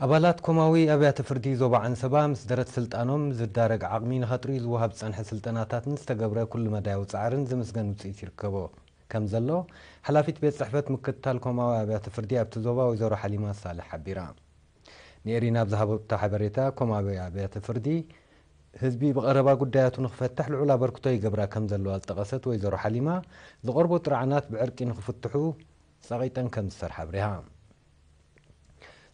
ኣባላት ኮማዊ ኣብያተ ፍርዲ ዞባ ዓንሰባ ምስ ደረት ስልጣኖም ዝዳረግ ዓቕሚ ንኸጥርዩ ዝወሃብ ዝጸንሐ ስልጠናታትን ዝተገብረ ኩሉ መዳያዊ ጻዕርን ዝምስገን ውጽኢት ይርከቦ ከም ዘሎ ሓላፊት ቤት ጽሕፈት ምክትታል ኮማዊ ኣብያተ ፍርዲ ኣብቲ ዞባ ወይዘሮ ሓሊማ ሳልሕ ሓቢራ። ንኤሪና ኣብ ዝሃበቶ ሓበሬታ፣ ኮማዊ ኣብያተ ፍርዲ ህዝቢ ብቐረባ ጉዳያቱ ንኽፈትሕ ልዑል ኣበርክቶ ይገብራ ከም ዘለዋ ዝጠቐሰት ወይዘሮ ሓሊማ፣ ዝቐርቡ ጥርዓናት ብዕርቂ ንኽፍትሑ ጸቒጠን ከም ዝሰርሓ ኣብሪሃ።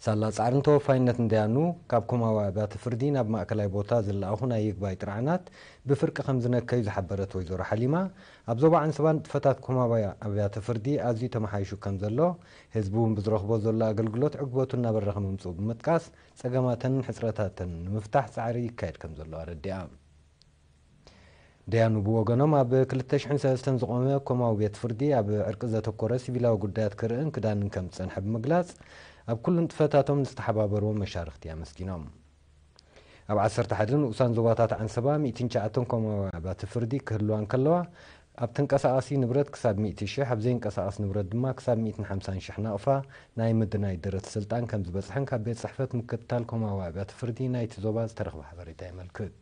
ሳላ ጻዕርን ተወፋይነት እንደያኑ ካብ ኮማዊ ኣብያተ ፍርዲ ናብ ማእከላይ ቦታ ዝለኣኹ ናይ ይግባይ ጥርዓናት ብፍርቂ ከም ዝነከዩ ዝሓበረት ወይዘሮ ሓሊማ፣ ኣብ ዞባ ዓንሰባ ንጥፈታት ኮማዊ ኣብያተ ፍርዲ ኣዝዩ ተመሓይሹ ከም ዘሎ፣ ህዝቢ እውን ብዝረኽቦ ዘሎ ኣገልግሎት ዕግበቱ እናበረኸ ምምፅኡ ብምጥቃስ፣ ጸገማተንን ሕጽረታተን ንምፍታሕ ጻዕሪ ይካየድ ከም ዘሎ ኣረዲኣ። ደያኑ ብወገኖም፣ ኣብ ክልተ ሽሕን ሰለስተን ዝቖመ ኮማዊ ቤት ፍርዲ ኣብ ዕርቂ ዘተኮረ ሲቪላዊ ጉዳያት ክርእን ክዳንን ከም ዝጸንሐ ብምግላጽ፣ ኣብ ኩሉ ንጥፈታቶም ንዝተሓባበርዎም መሻርኽቲ ኣመስጊኖም። ኣብ ዓሰርተ ሓደ ንኡሳን ዞባታት ዓንሰባ ሚእትን ትሽዓተን ኮማዊ ኣብያተ ፍርዲ ክህልዋ እንከለዋ፣ ኣብ ተንቀሳቓሲ ንብረት ክሳብ ሚእቲ ሽሕ፣ ኣብ ዘይንቀሳቐስ ንብረት ድማ ክሳብ ሚእትን ሓምሳን ሽሕ ናቕፋ ናይ ምድናይ ደረት ስልጣን ከም ዝበጽሐን ካብ ቤት ጽሕፈት ምክትታል ኮማዊ ኣብያተ ፍርዲ ናይቲ ዞባ ዝተረኽበ ሓበሬታ የመልክት።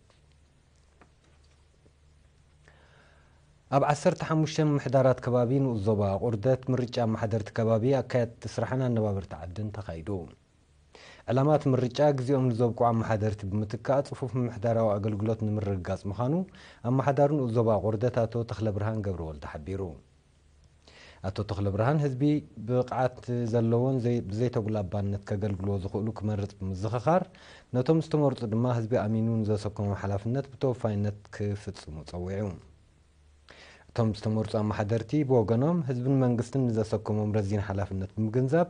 ኣብ ዓሰርተ ሓሙሽተ ምምሕዳራት ከባቢ ንኡስ ዞባ ቁርደት ምርጫ ኣመሓደርቲ ከባቢ፣ ኣካየድቲ ስራሕን ኣነባበርቲ ዓድን ተኻይዱ። ዕላማ እቲ ምርጫ፣ ግዜኦም ንዘብቅዑ ኣመሓደርቲ ብምትካእ፣ ጽፉፍ ምምሕዳራዊ ኣገልግሎት ንምርግጋጽ ምዃኑ፣ ኣመሓዳሪ ንኡስ ዞባ ቁርደት ኣቶ ተኽለብርሃን ገብረወልድ ሓቢሩ። ኣቶ ተኽለብርሃን፣ ህዝቢ ብቕዓት ዘለዎን ዘይ-፣ ብዘይተጉላባነት ከገልግልዎ ዝኽእሉ ክመርጽ ብምዝኽኻር፣ ነቶም ዝተመርጹ ድማ ህዝቢ ኣሚኑ ንዘሰከሞም ሓላፍነት ብተወፋይነት ክፍጽሙ ጸዊዑ። እቶም ዝተመርጹ ኣመሓደርቲ ብወገኖም፣ ህዝብን መንግስትን ንዘሰከሞም ረዚን ሓላፍነት ብምግንዛብ፣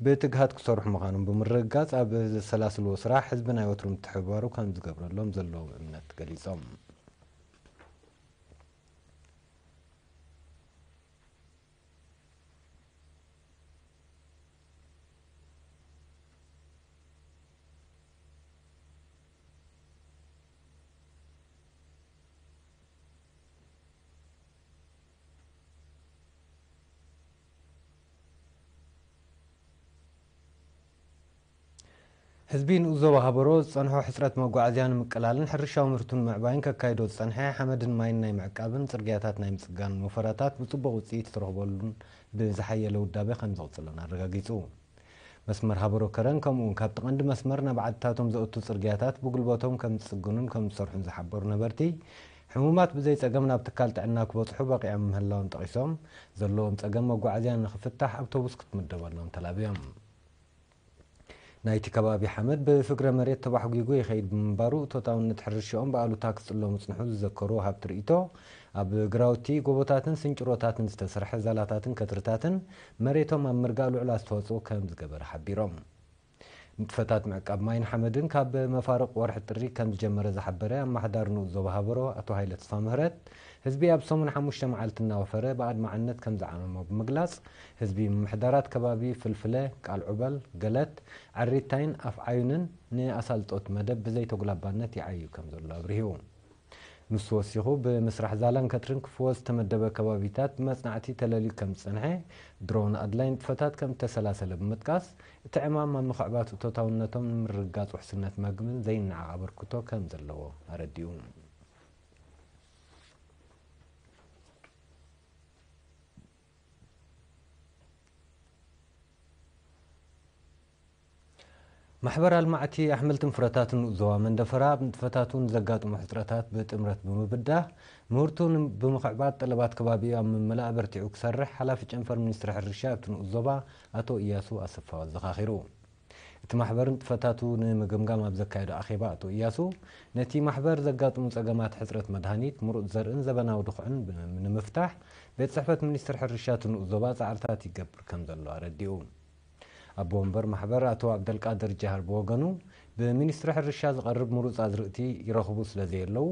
ብትግሃት ክሰርሑ ምዃኖም ብምርግጋጽ፣ ኣብ ዘሰላስልዎ ስራሕ ህዝቢ ናይ ወትሩ ምትሕብባሩ ከም ዝገብረሎም ዘለዎም እምነት ገሊጾም። ህዝቢ ንኡስ ዞባ ሃበሮ ዝጸንሖ ሕጽረት መጓዓዝያ ንምቅላልን ሕርሻዊ ምህርቱ ንምዕባይን ከካይዶ ዝጸንሐ ሓመድን ማይን ናይ ምዕቃብን ጽርግያታት ናይ ምጽጋንን ወፈራታት ብጽቡቕ ውጽኢት ዝተረኽበሉን ብዝሓየለ ውዳበ ከም ዝቕጽሎን ኣረጋጊጹ። መስመር ሃበሮ ከረን ከምኡ እውን ካብቲ ቀንዲ መስመር ናብ ዓድታቶም ዘእቱ ጽርግያታት ብጉልበቶም ከም ዝጽግኑን ከም ዝሰርሑን ዝሓበሩ ነበርቲ፣ ሕሙማት ብዘይ ጸገም ናብ ትካል ጥዕና ክበጽሑ በቒዖም ምህላዎም ጠቒሶም፣ ዘለዎም ጸገም መጓዓዝያ ንኽፍታሕ ኣውቶቡስ ክትምደበሎም ተላብዮም። ናይቲ ከባቢ ሓመድ ብፍግረ መሬት ተባሕጒጉ ይኸይድ ብምንባሩ፣ እቶታውነት ሕርሻኦም ብኣሉታ ክጽሎ ምጽንሑ ዝዘከሩ ወሃብቲ ርእይቶ፣ ኣብ ግራውቲ፣ ጎቦታትን ስንጭሮታትን ዝተሰርሐ ዛላታትን ከትርታትን መሬቶም ኣብ ምርጋእ ልዑል ኣስተዋጽኦ ከም ዝገበረ ሓቢሮም። ንጥፈታት ምዕቃብ ማይን ሓመድን ካብ መፋርቕ ወርሒ ጥሪ ከም ዝጀመረ ዝሓበረ ኣመሓዳሪ ንኡስ ዞባ ሃበሮ ኣቶ ሃይለ ተስፋምህረት፣ ህዝቢ ኣብ ሰሙን ሓሙሽተ መዓልቲ እናወፈረ ብኣድማዕነት ከም ዝዓመሞ ብምግላጽ፣ ህዝቢ ምምሕዳራት ከባቢ ፍልፍለ፣ ቃልዑበል፣ ገለት፣ ዓሪታይን ኣፍዓዩንን ንኣሳልጦት መደብ ብዘይተጉላባነት ይዓዩ ከም ዘሎ ኣብሪሁ። ንሱ ወሲኹ፣ ብምስራሕ ዛላን ከትርን ክፍወስ ዝተመደበ ከባቢታት ብመጽናዕቲ ተለልዩ ከም ዝጸንሐ፣ ድሮ ንኣድላይ ንጥፈታት ከም እተሰላሰለ ብምጥቃስ፣ እቲ ዕማም ኣብ ምኽዕባት እቶታውነቶም ንምርግጋጽ ውሕስነት መግብን ዘይነዓቕ ኣበርክቶ ከም ዘለዎ ኣረዲኡ። ማሕበር ኣልማዕቲ ኣሕምልትን ፍረታትን ንኡስ ዞባ መንደፈራ፣ ኣብ ንጥፈታቱ ንዘጋጥሙ ሕጽረታት ብጥምረት ብምብዳህ፣ ምህርቱ ን-፣ ብምኽዕባት፣ ጠለባት ከባቢኡ ኣብ ምምላእ ኣበርቲዑ ክሰርሕ፣ ሓላፊ ጨንፈር ሚኒስትሪ ሕርሻ ኣብቲ ንኡስ ዞባ ኣቶ እያሱ ኣሰፋ ኣዘኻኺሩ። እቲ ማሕበር ንጥፈታቱ ንምግምጋም ኣብ ዘካየዶ ኣኼባ ኣቶ እያሱ፣ ነቲ ማሕበር ዘጋጥሙ ጸገማት ሕጽረት መድሃኒት፣ ምሩጽ ዘርእን ዘበናዊ ድኹዕን ብ-፣ ንምፍታሕ፣ ቤት ጽሕፈት ሚኒስትሪ ሕርሻ እቲ ንኡስ ዞባ ጻዕርታት ይገብር ከም ዘሎ ኣረዲኡ። ኣቦ ወንበር ማሕበር ኣቶ ኣብደልቃድር ጃሃር ብወገኑ፣ ብሚኒስትሪ ሕርሻ ዝቐርብ ምሩጽ ኣዝርእቲ ይረኽቡ ስለ ዘየለዉ፣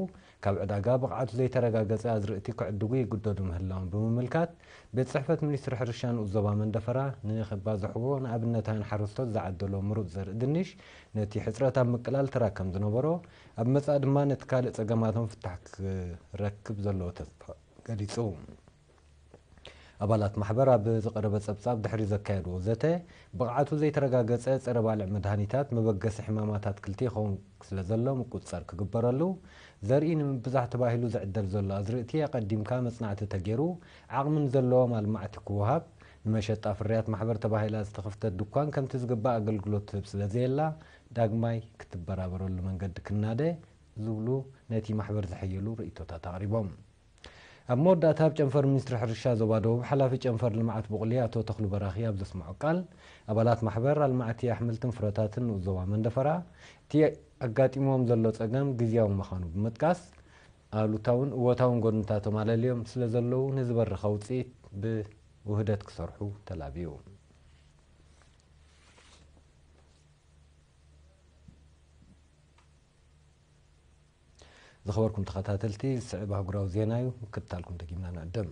ካብ ዕዳጋ ብቕዓቱ ዘይተረጋገጸ ኣዝርእቲ ክዕድጉ ይግደዱ ምህላዎም ብምምልካት፣ ቤት ጽሕፈት ሚኒስትሪ ሕርሻ ንኡስ ዞባ መንደፈራ ንኽባዝሕዎ ንኣብነታውያን ሓረስቶት ዝዓደሎ ምሩጽ ዘርኢ ድንሽ፣ ነቲ ሕጽረት ኣብ ምቅላል ተራ ከም ዝነበሮ፣ ኣብ መጻኢ ድማ ነቲ ካልእ ጸገማቶም ፍታሕ ክረክብ ዘለዎ ተስፋ ገሊጹ። ኣባላት ማሕበር ኣብ ዝቐረበ ጸብጻብ ድሕሪ ዘካየድዎ ዘተ፣ ብቕዓቱ ዘይተረጋገጸ ጸረ ባልዕ መድሃኒታት መበገሲ ሕማማት ኣትክልቲ ይኸውን ስለ ዘሎ ምቁጽጸር ክግበረሉ፣ ዘርኢ ንምብዛሕ ተባሂሉ ዝዕደል ዘሎ ኣዝርእቲ ኣቐዲምካ መጽናዕቲ ተገይሩ ዓቕሚ ንዘለዎም ኣልማዕቲ ክወሃብ፣ ንመሸጣ ፍርያት ማሕበር ተባሂላ ዝተኸፍተት ድኳን ከምቲ ዝግባእ ኣገልግሎት ትህብ ስለ ዘየላ ዳግማይ ክትበራበረሉ መንገዲ ክናደ ዝብሉ ነቲ ማሕበር ዘሐየሉ ርእይቶታት ኣቕሪቦም። ኣብ መወዳእታ ኣብ ጨንፈር ሚኒስትሪ ሕርሻ ዞባ ደቡብ ሓላፊ ጨንፈር ልምዓት ቡቕሊ ኣቶ ተኽሉ በራኺ ኣብ ዘስምዖ ቃል፣ ኣባላት ማሕበር ኣልማዕቲ ኣሕምልትን ፍረታትን ንኡስ ዞባ መንደፈራ እቲ ኣጋጢምዎም ዘሎ ጸገም ግዝያዊ ምዃኑ ብምጥቃስ፣ ኣሉታውን እወታውን ጎድንታቶም ኣለልዮም ስለ ዘለዉ ንዝበርኸ ውጽኢት ብውህደት ክሰርሑ ተላብዩ። ዝኸበርኩም ተኸታተልቲ፣ ዝስዕብ ኣህጉራዊ ዜና እዩ። ምክትታልኩም ደጊምና ንዕድም።